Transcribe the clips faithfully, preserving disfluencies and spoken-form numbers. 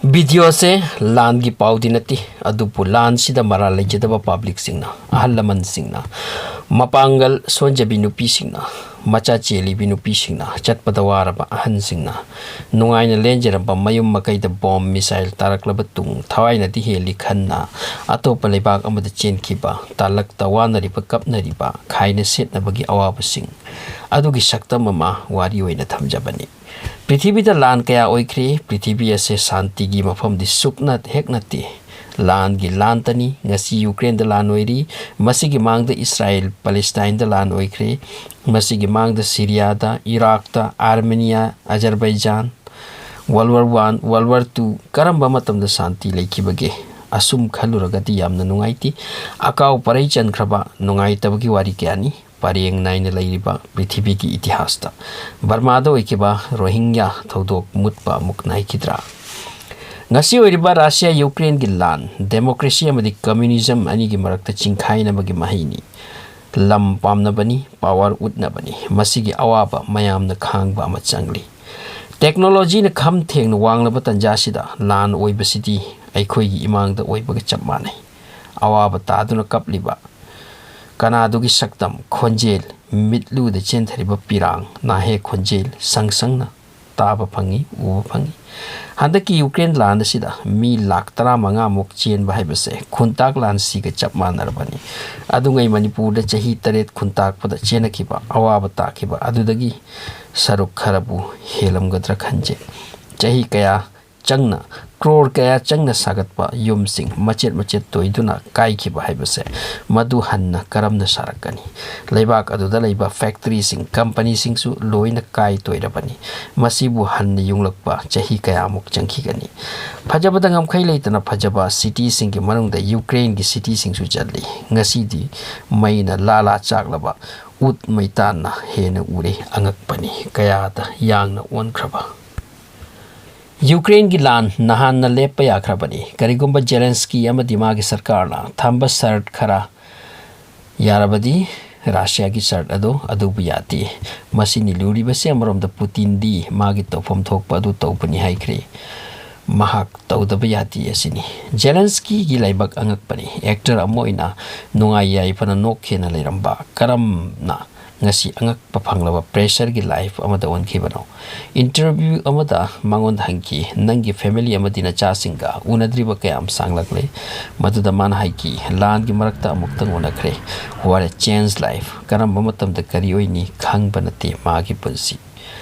ꯚꯤꯗꯤꯑꯣꯁꯦ ꯂꯥꯟꯒꯤ ꯄꯥꯎꯗꯤ ꯅꯠꯇꯦ, ꯑꯗꯨꯕꯨ ꯂꯥꯟꯁꯤꯗ ꯃꯔꯥꯜ ꯂꯩꯖꯗꯕ ꯄꯕ꯭ꯂꯤꯛꯁꯤꯡꯅ, ꯑꯍꯜ ꯂꯃꯟꯁꯤꯡꯅ, ꯃꯄꯥꯡꯒꯜ ꯁꯣꯟꯖꯕꯤ ꯅꯨꯄꯤꯁꯤꯡꯅ, ꯃꯆꯥ ꯆꯦꯜꯂꯤꯕꯤ ꯅꯨꯄꯤꯁꯤꯡꯅ, ꯆꯠꯄꯗ ꯋꯥꯔꯕ ꯑꯍꯟꯁꯤꯡꯅ, ꯅꯨꯡꯉꯥꯏꯅ ꯂꯦꯟꯖꯔꯝꯕ ꯃꯌꯨꯝ ꯃꯀꯩꯗ ꯕꯣꯝ ꯃꯤꯁꯥꯏꯜ ꯇꯥꯔꯛꯂꯕ ꯇꯨꯡ ꯊꯋꯥꯏꯅꯗꯤ ꯍꯦꯜꯂꯤ ꯈꯟꯅ ꯑꯇꯣꯞꯄ ꯂꯩꯕꯥꯛ ꯑꯃꯗ ꯆꯦꯟꯈꯤꯕ, ꯇꯥꯂꯛꯇ ꯋꯥꯅꯔꯤꯕ, ꯀꯞꯅꯔꯤꯕ, ꯈꯥꯏꯅ ꯁꯦꯠꯅꯕꯒꯤ ꯑꯋꯥꯕꯁꯤꯡ ꯑꯗꯨꯒꯤ ꯁꯛꯇꯝ ꯑꯃ ꯋꯥꯔꯤ ꯑꯣꯏꯅ ꯊꯝꯖꯕꯅꯤ꯫ ꯄ꯭ꯔꯤꯊꯤꯕꯤꯗ ꯂꯥꯟ ꯀꯌꯥ ꯑꯣꯏꯈ꯭ꯔꯦ꯫ ꯄ꯭ꯔꯤꯊꯤꯕꯤ ꯑꯁꯦ ꯁꯥꯟꯇꯤꯒꯤ ꯃꯐꯝꯗꯤ ꯁꯨꯛꯅꯠ ꯍꯦꯛ ꯅꯠꯇꯦ꯫ ꯂꯥꯟꯒꯤ ꯂꯥꯟꯇꯅꯤ꯫ ꯉꯁꯤ ꯌꯨꯀ꯭ꯔꯦꯟꯗ ꯂꯥꯟ ꯑꯣꯏꯔꯤ꯫ ꯃꯁꯤꯒꯤ ꯃꯥꯡꯗ ꯏꯁꯔꯥꯏꯜ ꯄꯦꯂꯦꯁꯇꯥꯏꯟꯗ ꯂꯥꯟ ꯑꯣꯏꯈ꯭ꯔꯦ꯫ ꯃꯁꯤꯒꯤ ꯃꯥꯡꯗ ꯁꯤꯔꯤꯌꯥꯗ, ꯏꯔꯥꯛꯇ, ꯑꯥꯔꯃꯦꯅꯤꯌꯥ, ꯑꯖꯔꯕꯩꯖꯥꯟ꯫ World War One, World War Two, ꯀꯔꯝꯕ ꯃꯇꯝꯗ ꯁꯥꯟꯇꯤ ꯂꯩꯈꯤꯕꯒꯦ? ꯑꯁꯨꯝ ꯈꯜꯂꯨꯔꯒꯗꯤ ꯌꯥꯝꯅ ꯅꯨꯡꯉꯥꯏꯇꯦ꯫ ꯑꯀꯥꯎ ꯄꯔꯩ ꯆꯟꯈ꯭ꯔꯕ ꯅꯨꯡꯉꯥꯏꯇꯕꯒꯤ ꯋꯥꯔꯤ ꯀꯌꯥꯅꯤ꯫ ꯄꯔꯦꯡ ꯅꯥꯏꯅ ꯂꯩꯔꯤꯕ ꯄ꯭ꯔꯤꯊꯤꯕꯤꯒꯤ ꯏꯇꯤꯍꯥꯁꯇ ꯕꯔꯃꯥꯗ ꯑꯣꯏꯈꯤꯕ ꯔꯣꯍꯤꯡꯒ꯭ꯌꯥ ꯊꯧꯗꯣꯛ ꯃꯨꯠꯄ ꯑꯃꯨꯛ ꯅꯥꯏꯈꯤꯗ꯭ꯔꯥ? ꯉꯁꯤ ꯑꯣꯏꯔꯤꯕ ꯔꯁꯤꯌꯥ ꯌꯨꯀ꯭ꯔꯦꯟꯒꯤ ꯂꯥꯟ, ꯗꯦꯃꯣꯀ꯭ꯔꯦꯁꯤ ꯑꯃꯗꯤ ꯀꯝꯃ꯭ꯌꯨꯅꯤꯖꯝ ꯑꯅꯤꯒꯤ ꯃꯔꯛꯇ ꯆꯤꯡꯈꯥꯏꯅꯕꯒꯤ ꯃꯍꯩꯅꯤ꯫ ꯂꯝ ꯄꯥꯝꯅꯕꯅꯤ, ꯄꯥꯋꯔ ꯎꯠꯅꯕꯅꯤ꯫ ꯃꯁꯤꯒꯤ ꯑꯋꯥꯕ ꯃꯌꯥꯝꯅ ꯈꯥꯡꯕ ꯑꯃ ꯆꯪꯂꯤ꯫ ꯇꯦꯛꯅꯣꯂꯣꯖꯤꯅ ꯈꯝ ꯊꯦꯡꯅ ꯋꯥꯡꯂꯕ ꯇꯥꯟꯖꯥꯁꯤꯗ ꯂꯥꯟ ꯑꯣꯏꯕꯁꯤꯗꯤ ꯑꯩꯈꯣꯏꯒꯤ ꯏꯃꯥꯡꯗ ꯑꯣꯏꯕꯒ ꯆꯞ ꯃꯥꯟꯅꯩ꯫ ꯑꯋꯥꯕ ꯇꯥꯗꯨꯅ ꯀꯞꯂꯤꯕ ꯀꯅꯥꯗꯨꯒꯤ ꯁꯛꯇꯝ, ꯈꯣꯟꯖꯦꯜ, ꯃꯤꯠꯂꯨꯗ ꯆꯦꯟꯊꯔꯤꯕ ꯄꯤꯔꯥꯡ, ꯅꯥꯍꯦꯛ ꯈꯣꯟꯖꯦꯜ, ꯁꯪ ꯁꯪꯅ ꯇꯥꯕ ꯐꯪꯉꯤ, ꯎꯕ ꯐꯪꯉꯤ꯫ ꯍꯟꯗꯛꯀꯤ ꯌꯨꯀ꯭ꯔꯦꯟ ꯂꯥꯟ ꯑꯁꯤꯗ ꯃꯤ ꯂꯥꯈ ꯇꯔꯥꯃꯉꯥꯃꯨꯛ ꯆꯦꯟꯕ ꯍꯥꯏꯕꯁꯦ ꯈꯨꯟꯇꯥꯛ ꯂꯥꯟꯁꯤꯒ ꯆꯞ ꯃꯥꯟꯅꯔꯕꯅꯤ꯫ ꯑꯗꯨꯉꯩ ꯃꯅꯤꯄꯨꯔꯗ ꯆꯍꯤ ꯇꯔꯦꯠ ꯈꯨꯟꯇꯥꯛꯄꯗ ꯆꯦꯟꯅꯈꯤꯕ, ꯑꯋꯥꯕ ꯇꯥꯈꯤꯕ ꯑꯗꯨꯗꯒꯤ ꯁꯔꯨꯛ ꯈꯔꯕꯨ ꯍꯦꯜꯂꯝꯒꯗ꯭ꯔꯥ ꯈꯟꯖꯩ꯫ ꯆꯍꯤ ꯀꯌꯥ ꯆꯪꯅ, ꯀ꯭ꯔꯣꯔ ꯀꯌꯥ ꯆꯪꯅ ꯁꯥꯒꯠꯄ ꯌꯨꯝꯁꯤꯡ ꯃꯆꯦꯠ ꯃꯆꯦꯠ ꯇꯣꯏꯗꯨꯅ ꯀꯥꯏꯈꯤꯕ ꯍꯥꯏꯕꯁꯦ, ꯃꯗꯨ ꯍꯟꯅ ꯀꯔꯝꯅ ꯁꯥꯔꯛꯀꯅꯤ? ꯂꯩꯕꯥꯛ ꯑꯗꯨꯗ ꯂꯩꯕ ꯐꯦꯛꯇꯔꯤꯁꯤꯡ, ꯀꯝꯄꯅꯤꯁꯤꯡꯁꯨ ꯂꯣꯏꯅ ꯀꯥꯏ ꯇꯣꯏꯔꯕꯅꯤ꯫ ꯃꯁꯤꯕꯨ ꯍꯟꯅ ꯌꯨꯡꯂꯛꯄ ꯆꯍꯤ ꯀꯌꯥꯃꯨꯛ ꯆꯪꯈꯤꯒꯅꯤ? ꯐꯖꯕꯗ ꯉꯝꯈꯩ ꯂꯩꯇꯅ ꯐꯖꯕ ꯁꯤꯇꯤꯁꯤꯡꯒꯤ ꯃꯅꯨꯡꯗ ꯌꯨꯀ꯭ꯔꯦꯟꯒꯤ ꯁꯤꯇꯤꯁꯤꯡꯁꯨ ꯆꯜꯂꯤ꯫ ꯉꯁꯤꯗꯤ ꯃꯩꯅ ꯂꯥꯂꯥ ꯆꯥꯛꯂꯕ ꯎꯠ ꯃꯩꯇꯥꯟꯅ ꯍꯦꯟꯅ ꯎꯔꯦ꯫ ꯑꯉꯛꯄꯅꯤ, ꯀꯌꯥꯗ ꯌꯥꯡꯅ ꯑꯣꯟꯈ꯭ꯔꯕ꯫ ꯌꯨꯀ꯭ꯔꯦꯟꯒꯤ ꯂꯥꯟ ꯅꯍꯥꯟꯅ ꯂꯦꯞꯄ ꯌꯥꯈ꯭ꯔꯕꯅꯤ꯫ ꯀꯔꯤꯒꯨꯝꯕ ꯖꯦꯂꯦꯟꯁꯀꯤ ꯑꯃꯗꯤ ꯃꯥꯒꯤ ꯁꯔꯀꯥꯔꯅ ꯊꯝꯕ ꯁꯔꯠ ꯈꯔ ꯌꯥꯔꯕꯗꯤ, ꯔꯁꯤꯌꯥꯒꯤ ꯁꯔꯠ ꯑꯗꯨ, ꯑꯗꯨꯕꯨ ꯌꯥꯗꯦ꯫ ꯃꯁꯤꯅꯤ ꯂꯨꯔꯤꯕꯁꯦ꯫ ꯑꯃꯔꯣꯝꯗ ꯄꯨꯇꯤꯟꯗꯤ ꯃꯥꯒꯤ ꯇꯧꯐꯝ ꯊꯣꯛꯄ ꯑꯗꯨ ꯇꯧꯕꯅꯤ ꯍꯥꯏꯈ꯭ꯔꯦ꯫ ꯃꯍꯥꯛ ꯇꯧꯗꯕ ꯌꯥꯗꯦ ꯑꯁꯤꯅꯤ꯫ ꯖꯦꯂꯦꯟꯁꯀꯤꯒꯤ ꯂꯥꯏꯕꯛ ꯑꯉꯛꯄꯅꯤ꯫ ꯑꯦꯛꯇꯔ ꯑꯃ ꯑꯣꯏꯅ ꯅꯨꯡꯉꯥꯏ ꯌꯥꯏꯐꯅ ꯅꯣꯛꯈꯦꯅ ꯂꯩꯔꯝꯕ ꯀꯔꯝꯅ ꯉꯁꯤ ꯑꯉꯛꯄ ꯐꯪꯂꯕ ꯄ꯭ꯔꯦꯁꯔꯒꯤ ꯂꯥꯏꯐ ꯑꯃꯗ ꯑꯣꯟꯈꯤꯕꯅꯣ? ꯏꯟꯇꯔꯚ꯭ꯌꯨ ꯑꯃꯗ ꯃꯉꯣꯟꯗ ꯍꯪꯈꯤ, "ꯅꯪꯒꯤ ꯐꯦꯃꯤꯂꯤ ꯑꯃꯗꯤ ꯅꯆꯥꯁꯤꯡꯒ ꯎꯅꯗ꯭ꯔꯤꯕ ꯀꯌꯥꯝ ꯁꯥꯡꯂꯛꯂꯦ?" ꯃꯗꯨꯗ ꯃꯥꯅ ꯍꯥꯏꯈꯤ, "ꯂꯥꯟꯒꯤ ꯃꯔꯛꯇ ꯑꯃꯨꯛꯇꯪ ꯎꯅꯈ꯭ꯔꯦ꯫ What a change life! ꯀꯔꯝꯕ ꯃꯇꯝꯗ ꯀꯔꯤ ꯑꯣꯏꯅꯤ ꯈꯪꯕ ꯅꯠꯇꯦ ꯃꯥꯒꯤ ꯄꯨꯟꯁꯤ"꯫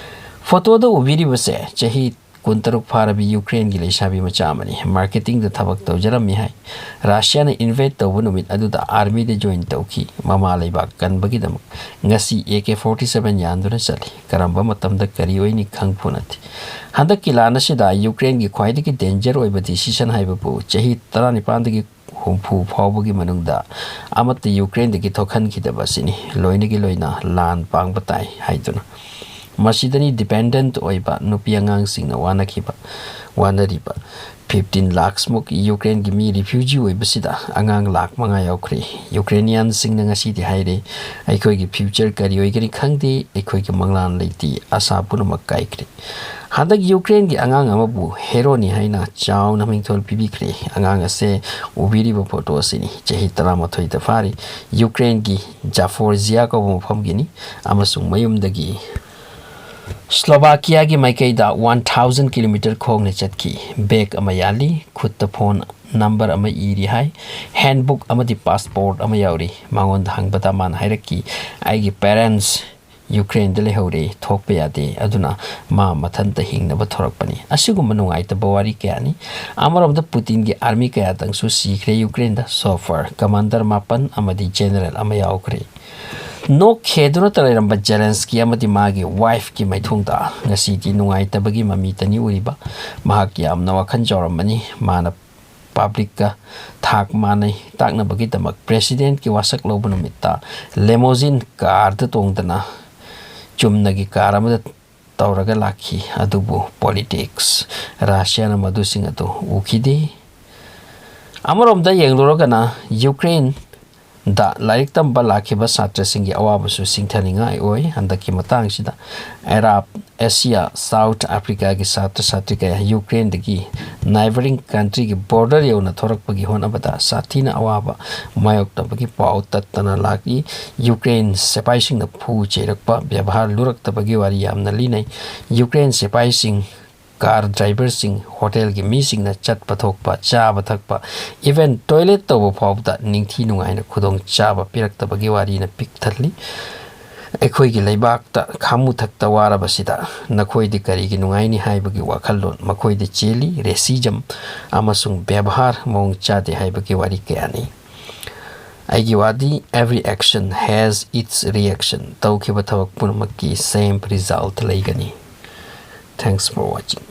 ꯐꯣꯇꯣꯗ ꯎꯕꯤꯔꯤꯕꯁꯦ ꯆꯍꯤ ꯀꯨꯟꯇꯔꯨꯛ ꯐꯥꯔꯕꯤ ꯌꯨꯀ꯭ꯔꯦꯟꯒꯤ ꯂꯩꯁꯥꯕꯤ ꯃꯆꯥ ꯑꯃꯅꯤ꯫ ꯃꯥꯔꯀꯦꯇꯤꯡꯗ ꯊꯕꯛ ꯇꯧꯖꯔꯝꯃꯤ ꯍꯥꯏ꯫ ꯔꯁꯤꯌꯥꯅ ꯏꯟꯚꯦꯠ ꯇꯧꯕ ꯅꯨꯃꯤꯠ ꯑꯗꯨꯗ ꯑꯥꯔꯃꯤꯗ ꯖꯣꯏꯟ ꯇꯧꯈꯤ꯫ ꯃꯃꯥ ꯂꯩꯕꯥꯛ ꯀꯟꯕꯒꯤꯗꯃꯛ ꯉꯁꯤ ꯑꯦ ꯀꯦ ꯐꯣꯔꯇꯤ ꯁꯚꯦꯟ ꯌꯥꯟꯗꯨꯅ ꯆꯠꯂꯤ꯫ ꯀꯔꯝꯕ ꯃꯇꯝꯗ ꯀꯔꯤ ꯑꯣꯏꯅꯤ ꯈꯪꯄꯣ ꯅꯠꯇꯦ꯫ ꯍꯟꯗꯛꯀꯤ ꯂꯥꯟ ꯑꯁꯤꯗ ꯌꯨꯀ꯭ꯔꯦꯟꯒꯤ ꯈ꯭ꯋꯥꯏꯗꯒꯤ ꯗꯦꯟꯖꯔ ꯑꯣꯏꯕ ꯗꯤꯁꯤꯁꯟ ꯍꯥꯏꯕꯕꯨ ꯆꯍꯤ ꯇꯔꯥꯅꯤꯄꯥꯟꯗꯒꯤ ꯍꯨꯝꯐꯨ ꯐꯥꯎꯕꯒꯤ ꯃꯅꯨꯡꯗ ꯑꯃꯠꯇ ꯌꯨꯀ꯭ꯔꯦꯟꯗꯒꯤ ꯊꯣꯛꯍꯟꯈꯤꯗꯕ ꯑꯁꯤꯅꯤ꯫ ꯂꯣꯏꯅꯒꯤ ꯂꯣꯏꯅ ꯂꯥꯟ ꯄꯥꯡꯕ ꯇꯥꯏ ꯍꯥꯏꯗꯨꯅ꯫ ꯃꯁꯤꯗꯅꯤ ꯗꯤꯄꯦꯟꯗꯦꯟꯠ ꯑꯣꯏꯕ ꯅꯨꯄꯤ ꯑꯉꯥꯡꯁꯤꯡꯅ ꯋꯥꯅꯈꯤꯕ, ꯋꯥꯅꯔꯤꯕ꯫ ꯐꯤꯐꯇꯤꯟ ꯂꯥꯈꯁꯃꯨꯛ ꯌꯨꯀ꯭ꯔꯦꯟꯒꯤ ꯃꯤ ꯔꯤꯐ꯭ꯌꯨꯖꯤ ꯑꯣꯏꯕꯁꯤꯗ ꯑꯉꯥꯡ ꯂꯥꯈ ꯃꯉꯥ ꯌꯥꯎꯈ꯭ꯔꯦ꯫ ꯌꯨꯀ꯭ꯔꯦꯅꯤꯌꯥꯟꯁꯤꯡꯅ ꯉꯁꯤꯗꯤ ꯍꯥꯏꯔꯦ, "ꯑꯩꯈꯣꯏꯒꯤ ꯐ꯭ꯌꯨꯆꯔ ꯀꯔꯤ ꯑꯣꯏꯒꯅꯤ ꯈꯪꯗꯦ, ꯑꯩꯈꯣꯏꯒꯤ ꯃꯪꯂꯥꯟ ꯂꯩꯇꯦ, ꯑꯁꯥ ꯄꯨꯝꯅꯃꯛ ꯀꯥꯏꯈ꯭ꯔꯦ"꯫ ꯍꯟꯗꯛ ꯌꯨꯀ꯭ꯔꯦꯟꯒꯤ ꯑꯉꯥꯡ ꯑꯃꯕꯨ ꯍꯦꯔꯣꯅꯤ ꯍꯥꯏꯅ ꯆꯥꯎꯅ ꯃꯤꯡꯊꯣꯜ ꯄꯤꯕꯤꯈ꯭ꯔꯦ꯫ ꯑꯉꯥꯡ ꯑꯁꯦ ꯎꯕꯤꯔꯤꯕ ꯐꯣꯇꯣ ꯑꯁꯤꯅꯤ꯫ ꯆꯍꯤ ꯇꯔꯥꯃꯥꯊꯣꯏꯗ ꯐꯥꯔꯤ꯫ ꯌꯨꯀ꯭ꯔꯦꯟꯒꯤ ꯖꯥꯐꯣꯔꯖꯤꯌꯥ ꯀꯧꯕ ꯃꯐꯝꯒꯤꯅꯤ ꯑꯃꯁꯨꯡ ꯃꯌꯨꯝꯗꯒꯤ ꯁ꯭ꯂꯣꯚꯥꯀꯤꯌꯥꯒꯤ ꯃꯥꯏꯀꯩꯗ ꯋꯥꯟ ꯊꯥꯎꯖꯟ ꯀꯤꯂꯣꯃꯤꯇꯔ ꯈꯣꯡꯅ ꯆꯠꯈꯤ꯫ ꯕꯦꯒ ꯑꯃ ꯌꯥꯜꯂꯤ, ꯈꯨꯠꯇ ꯐꯣꯟ ꯅꯝꯕꯔ ꯑꯃ ꯏꯔꯤ ꯍꯥꯏ꯫ ꯍꯦꯟꯕꯨꯛ ꯑꯃꯗꯤ ꯄꯥꯁꯄꯣꯔꯠ ꯑꯃ ꯌꯥꯎꯔꯤ꯫ ꯃꯉꯣꯟꯗ ꯍꯪꯕꯗ ꯃꯥꯅ ꯍꯥꯏꯔꯛꯈꯤ, "ꯑꯩꯒꯤ ꯄꯦꯔꯦꯟꯠꯁ ꯌꯨꯀ꯭ꯔꯦꯟꯗ ꯂꯩꯍꯧꯔꯦ, ꯊꯣꯛꯄ ꯌꯥꯗꯦ, ꯑꯗꯨꯅ ꯃꯥ ꯃꯊꯟꯇ ꯍꯤꯡꯅꯕ ꯊꯣꯔꯛꯄꯅꯤ"꯫ ꯑꯁꯤꯒꯨꯝꯕ ꯅꯨꯡꯉꯥꯏꯇꯕ ꯋꯥꯔꯤ ꯀꯌꯥꯅꯤ꯫ ꯑꯃꯔꯣꯝꯗ ꯄꯨꯇꯤꯟꯒꯤ ꯑꯥꯔꯃꯤ ꯀꯌꯥꯇꯪꯁꯨ ꯁꯤꯈ꯭ꯔꯦ ꯌꯨꯀ꯭ꯔꯦꯟꯗ꯫ So far ꯀꯃꯥꯟꯗꯔ ꯃꯥꯄꯟ ꯑꯃꯗꯤ ꯖꯦꯅꯔꯦꯜ ꯑꯃ ꯌꯥꯎꯈ꯭ꯔꯦ꯫ ꯅꯣꯛ ꯈꯦꯗꯨꯅꯇ ꯂꯩꯔꯝꯕ ꯖꯦꯂꯦꯟꯁꯀꯤ ꯑꯃꯗꯤ ꯃꯥꯒꯤ ꯋꯥꯏꯐꯀꯤ ꯃꯥꯏꯊꯣꯡꯗ ꯉꯁꯤꯗꯤ ꯅꯨꯡꯉꯥꯏꯇꯕꯒꯤ ꯃꯃꯤ ꯇꯅꯤ ꯎꯔꯤꯕ꯫ ꯃꯍꯥꯛ ꯌꯥꯝꯅ ꯋꯥꯈꯜ ꯆꯥꯎꯔꯝꯃꯅꯤ꯫ ꯃꯥꯅ ꯄꯕ꯭ꯂꯤꯛꯀ ꯊꯥꯛ ꯃꯥꯟꯅꯩ ꯇꯥꯛꯅꯕꯒꯤꯗꯃꯛ ꯄ꯭ꯔꯦꯁꯤꯗꯦꯟꯠꯀꯤ ꯋꯥꯁꯛ ꯂꯧꯕ ꯅꯨꯃꯤꯠꯇ ꯂꯦꯃꯣꯖꯤꯟ ꯀꯥꯔꯗ ꯇꯣꯡꯗꯅ ꯆꯨꯝꯅꯒꯤ ꯀꯥꯔ ꯑꯃꯗ ꯇꯧꯔꯒ ꯂꯥꯛꯈꯤ꯫ ꯑꯗꯨꯕꯨ ꯄꯣꯂꯤꯇꯤꯛꯁ, ꯔꯁꯤꯌꯥꯅ ꯃꯗꯨꯁꯤꯡ ꯑꯗꯨ ꯎꯈꯤꯗꯦ꯫ ꯑꯃꯔꯣꯝꯗ ꯌꯦꯡꯂꯨꯔꯒꯅ ꯌꯨꯀ꯭ꯔꯦꯟ ꯗ ꯂꯥꯏꯔꯤꯛ ꯇꯝꯕ ꯂꯥꯛꯈꯤꯕ ꯁꯥꯇ꯭ꯔꯁꯤꯡꯒꯤ ꯑꯋꯥꯕꯁꯨ ꯁꯤꯡꯊꯅꯤꯡꯉꯥꯏ ꯑꯣꯏ꯫ ꯍꯟꯗꯛꯀꯤ ꯃꯇꯥꯡꯁꯤꯗ ꯑꯔꯥꯞ ꯑꯦꯁꯤꯌꯥ, ꯁꯥꯎꯠ ꯑꯐ꯭ꯔꯤꯀꯥꯒꯤ ꯁꯥꯇ꯭ꯔ ꯁꯥꯇ꯭ꯔꯤ ꯀꯌꯥ ꯌꯨꯀ꯭ꯔꯦꯟꯗꯒꯤ ꯅꯥꯏꯕꯔꯤꯡ ꯀꯟꯇ꯭ꯔꯤꯒꯤ ꯕꯣꯔꯗꯔ ꯌꯧꯅ ꯊꯣꯔꯛꯄꯒꯤ ꯍꯣꯠꯅꯕꯗ ꯁꯥꯊꯤꯅ ꯑꯋꯥꯕ ꯃꯥꯌꯣꯛꯅꯕꯒꯤ ꯄꯥꯎ ꯇꯠꯇꯅ ꯂꯥꯛꯏ꯫ ꯌꯨꯀ꯭ꯔꯦꯟ ꯁꯤꯐꯥꯏꯁꯤꯡꯅ ꯐꯨ ꯆꯩꯔꯛꯄ, ꯕꯦꯕꯥꯔ ꯂꯨꯔꯛꯇꯕꯒꯤ ꯋꯥꯔꯤ ꯌꯥꯝꯅ ꯂꯤꯅꯩ꯫ ꯌꯨꯀ꯭ꯔꯦꯟ ꯁꯤꯐꯥꯏꯁꯤꯡ, ꯀꯥꯔ ꯗ꯭ꯔꯥꯏꯚꯔꯁꯤꯡ, ꯍꯣꯇꯦꯜꯒꯤ ꯃꯤꯁꯤꯡꯅ ꯆꯠꯄ ꯊꯣꯛꯄ, ꯆꯥꯕ ꯊꯛꯄ, even toilet ꯇꯧꯕ ꯐꯥꯎꯕꯗ ꯅꯤꯡꯊꯤ ꯅꯨꯡꯉꯥꯏꯅ ꯈꯨꯗꯣꯡꯆꯥꯕ ꯄꯤꯔꯛꯇꯕꯒꯤ ꯋꯥꯔꯤꯅ ꯄꯤꯛ ꯊꯜꯂꯤ꯫ ꯑꯩꯈꯣꯏꯒꯤ ꯂꯩꯕꯥꯛꯇ ꯈꯥꯃꯨꯊꯛꯇ ꯋꯥꯔꯕꯁꯤꯗ ꯅꯈꯣꯏꯗꯤ ꯀꯔꯤꯒꯤ ꯅꯨꯡꯉꯥꯏꯅꯤ ꯍꯥꯏꯕꯒꯤ ꯋꯥꯈꯜꯂꯣꯟ ꯃꯈꯣꯏꯗ ꯆꯦꯜꯂꯤ꯫ ꯔꯦꯁꯤꯖꯝ ꯑꯃꯁꯨꯡ ꯕꯦꯕꯥꯔ ꯃꯑꯣꯡ ꯆꯥꯗꯦ ꯍꯥꯏꯕꯒꯤ ꯋꯥꯔꯤ ꯀꯌꯥꯅꯤ꯫ ꯑꯩꯒꯤ ꯋꯥꯗꯤ, every action has its reaction꯫ ꯇꯧꯈꯤꯕ ꯊꯕꯛ ꯄꯨꯝꯅꯃꯛꯀꯤ same result ꯂꯩꯒꯅꯤ꯫ Thanks for watching꯫